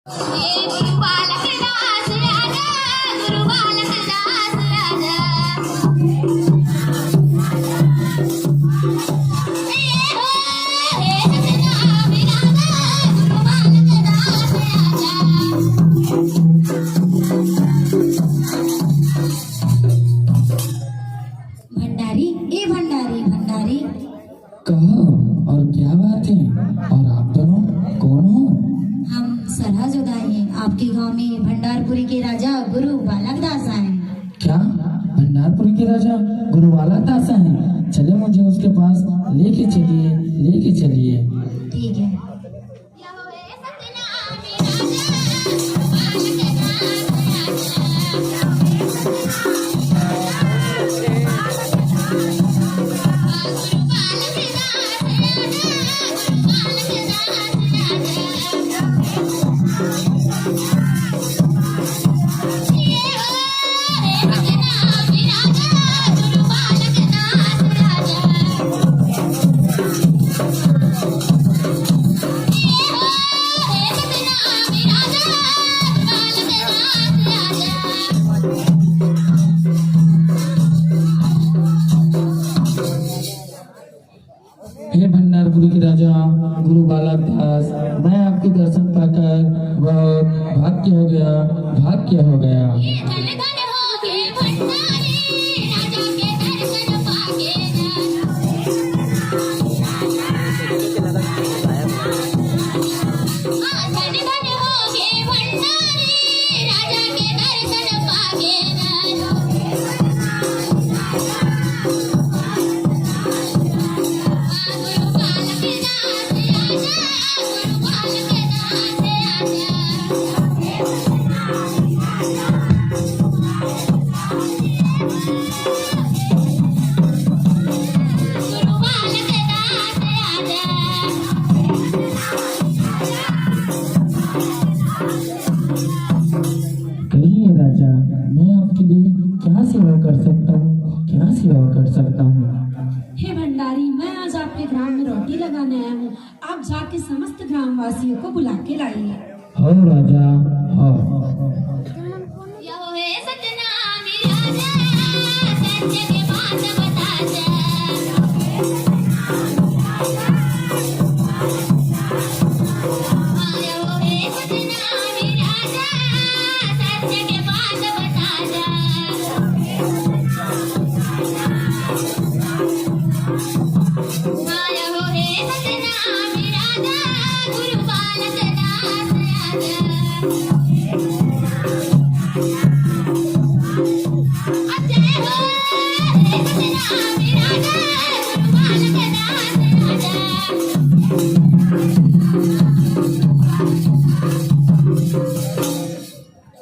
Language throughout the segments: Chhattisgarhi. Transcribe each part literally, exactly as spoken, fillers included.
भंडारी, ए भंडारी, भंडारी। कहो, और क्या बात है? और आप दोनों कौन हो? हम सरहा जोधा हैं। आपके गांव में भंडारपुरी के राजा गुरु बालक दास आए हैं। क्या? भंडारपुरी के राजा गुरु बालक दास आए हैं? चले, मुझे उसके पास लेके चलिए, लेके चलिए। ठीक है। हे भंडारपुरी के राजा गुरु बालक दास, मैं आपके दर्शन पाकर बहुत भाग्य हो गया, भाग्य हो गया। कहिए राजा, मैं आपके लिए क्या सेवा कर सकता हूँ, क्या सेवा कर सकता हूँ? हे भंडारी, मैं आज आपके ग्राम में रोटी लगाने आया हूँ। आप जाके समस्त ग्रामवासियों को बुला के लाइए। हो राजा, हो।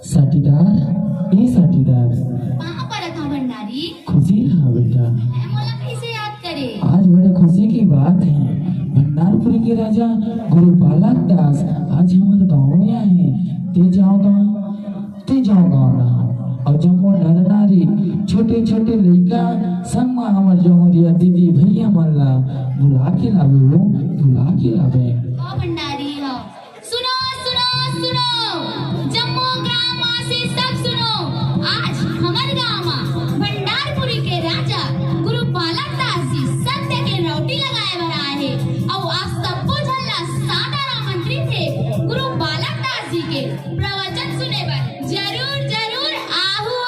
साटीदार, ए साटीदार। कहाँ पर था भंडारी? खुशी रहा बेटा। मैं मोला कैसे याद करे? आज बड़े खुशी की बात है, भंडारपुरी के राजा गुरु बालक दास आज हमारे गांव में आए हैं। ते जाओ गांव, ते जाओ गांव ना, और जम्मो नर नारी, छोटे छोटे लइका संग में हमर जौहरिया दीदी भैया मन ला बुला के लावे हो, बुला के लावे। ओ भंडारी हो, सुनो, सुनो, सुनो, जम्मो ग्रामवासी सब सुनो। आज हमर गांव म भंडारपुरी के राजा गुरु बालक दास जी सत्य के रौटी लगाए बर आए हे। अउ आप सब्बो झन ला सादर आमंत्रित हे गुरु बालक दास जी के प्रवचन सुने बर। जरूर, जरूर आहू।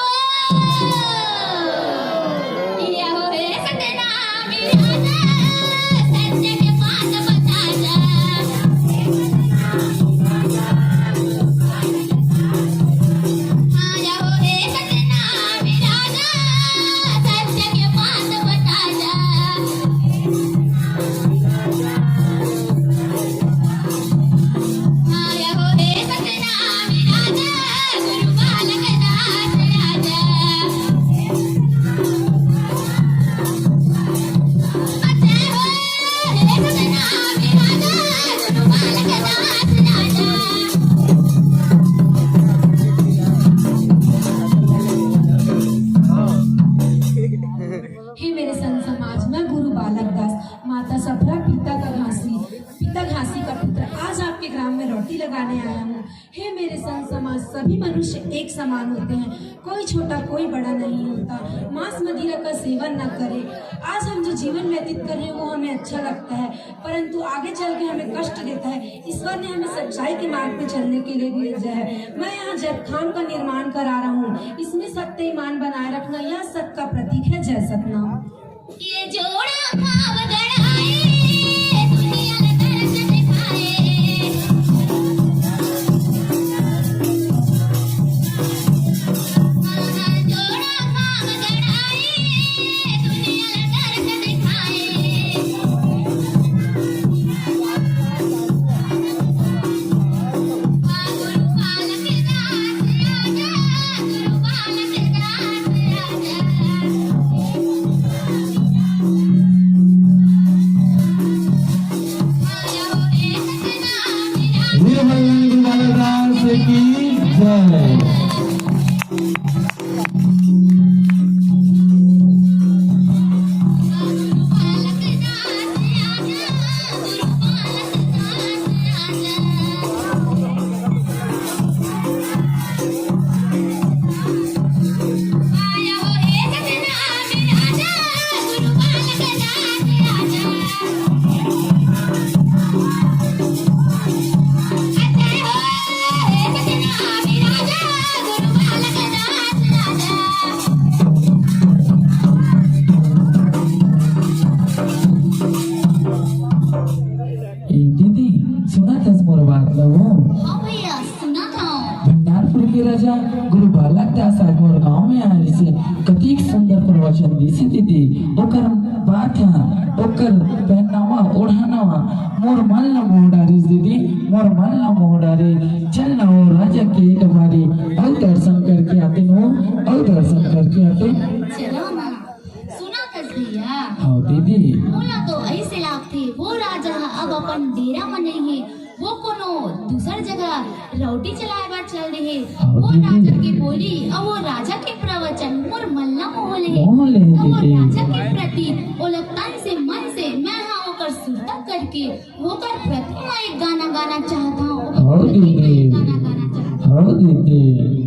संत समाज, सभी मनुष्य एक समान होते हैं। कोई छोटा, कोई बड़ा नहीं होता। मांस मदिरा का सेवन न करें। आज हम जो जीवन व्यतीत कर रहे हैं, वो हमें अच्छा लगता है, परंतु आगे चल के हमें कष्ट देता है। ईश्वर ने हमें सच्चाई के मार्ग पे चलने के लिए भेजा है। मैं यहाँ जैतखाम का निर्माण करा रहा हूँ। इसमें सत्य ईमान बनाए रखना, यह सत का प्रतीक है। जय सतनाम। ये जोड़ा भाव गढ़ाए, दुनिया ला दर्द दिखाए। जोड़ा भाव गढ़ाए, दुनिया ला दर्द दिखाए। गुरु बालक दास आजा, गुरु बालक दास आजा। वीर भगवान गुरु बालक दास की जय। ए दीदी, सुनत हस मोर बात ल वो? हाँ भैया, सुनत हूँ। भंडारपुर के राजा गुरु बालक दास आज मोर गांव में आए रहिसे। कतिक सुंदर प्रवचन दिसे दीदी। ओकर बात ह, ओकर पहनावा, ओढ़ानावा मोर मन ल मोह डारिस दीदी, मोर मन ल मोह डारे। चल ना वो राजा के एक बारी अउ दर्शन करके आते न, अउ दर्शन करके आते। चलो ना। सुनत हस भैया? हाँ दीदी। मोला तो ऐसे लागथे, वो राजा ह अब अपन डेरा म नइ हे, वो कोनो दूसर जगह रौटी चलाए बर चल दे हे। हाँ वो दीदी। राजा के बोली अउ वो राजा के प्रवचन मोर मन ला मोह ले हे। मोह ले हे त वो दीदी। राजा के प्रति ओला तन से मन से मैं हा ओकर सुरता करके ओकर प्रति मैं एक गाना गाना चाहत हूँ। हाँ दीदी। गाना गाना चाहत हूँ। हाँ दीदी।